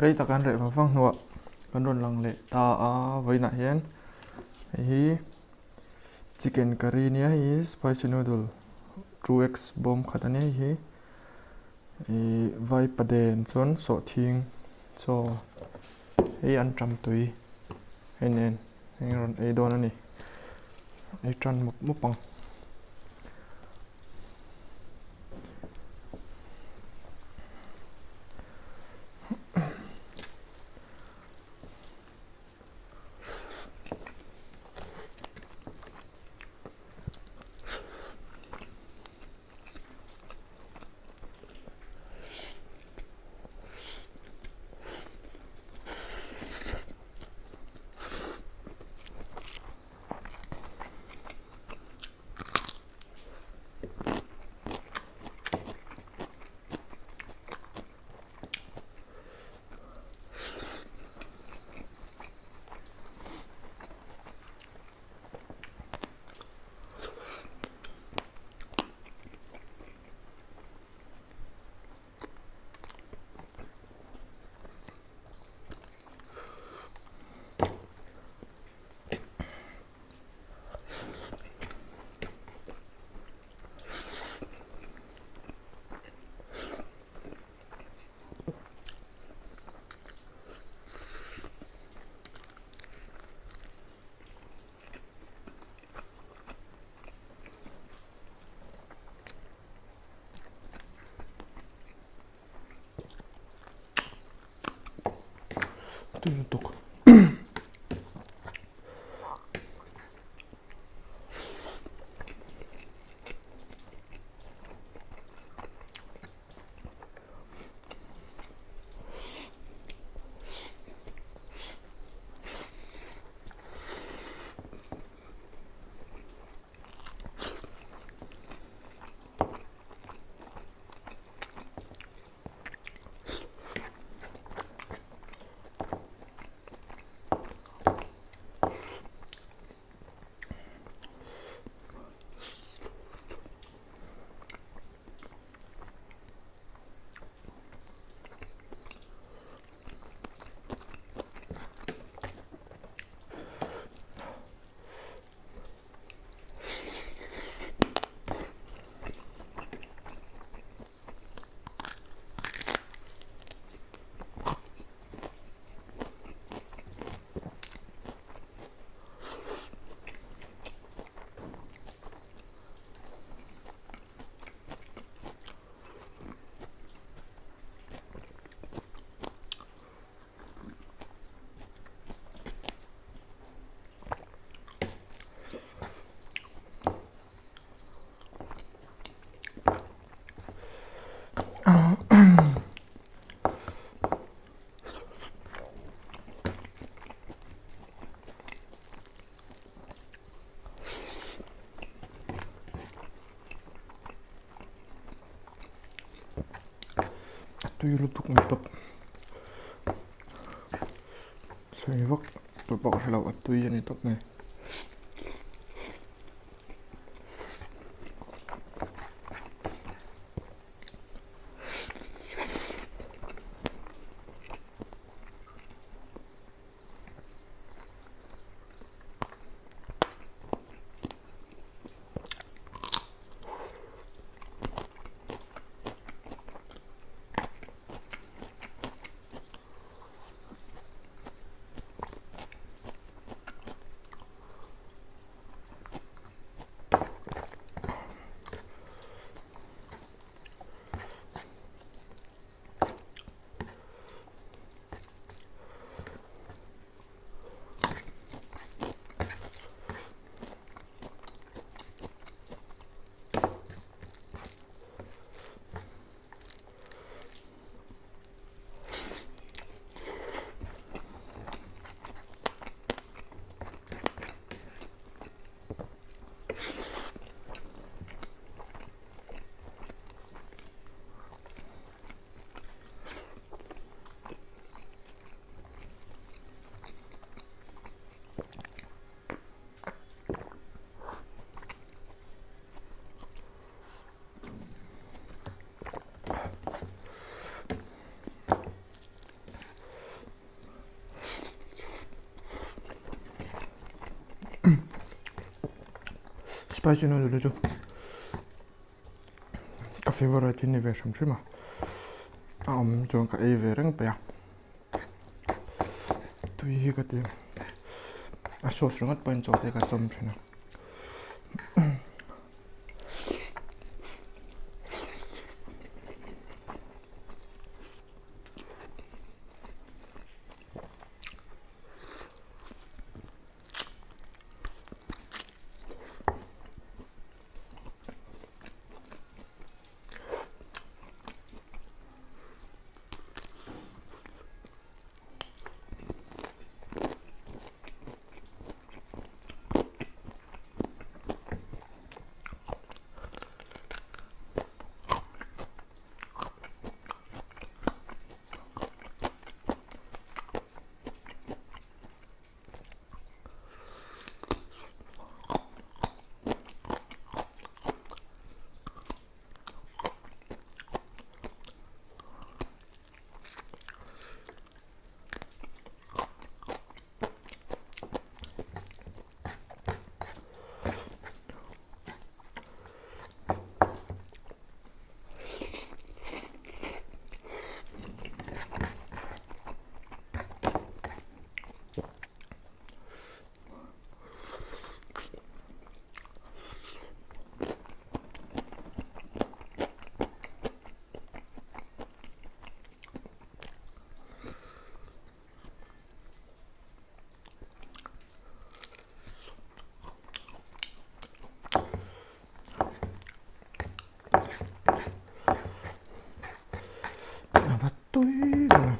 Rei tak an reh vang vang hnuah kan rawn lang leh ta a vawiinah hian hei hi chicken curry nia hei hi spicy noodle 2x bawm khat a nia hei hi ih vaipaden chuan sawhthing chaw hei an tam tui hei nen hei rawn ei dawn a ni ei tan mawp mawp ang. Tui lutuk. A tui lutuk ni tawp sawi vak tur pawh ka hre lo a tui a ni tawp mai. Spicy noodle hi chu ka favourite hi ni ve hrim hrim a, a awm chuan ka ei ve reng peih a, tui hi ka ti a sauce ringawt pawhin chaw te ka chawm thin a. A va tui vel a.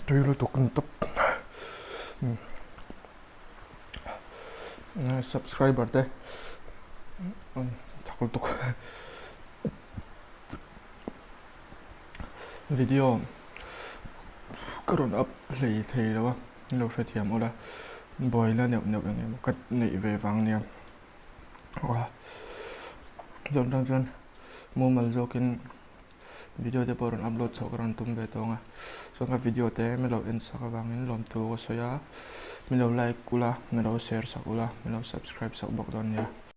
Tui lutuk an tawp subscriber te thak lutuk video ka rawn up hlei thei lo a lo hrethiam ula buaina neuh neuh eng emaw ka neih ve vang nia chuan tang chuan mumal zawkin video te pawh rawn upload chhoh ka rawn tum ve tawng a chuan ka video te min lo en sak avangin lawmthu ka sawi a min lo like ula min lo share sak ula min lo subscribe sak bawk dawn nia.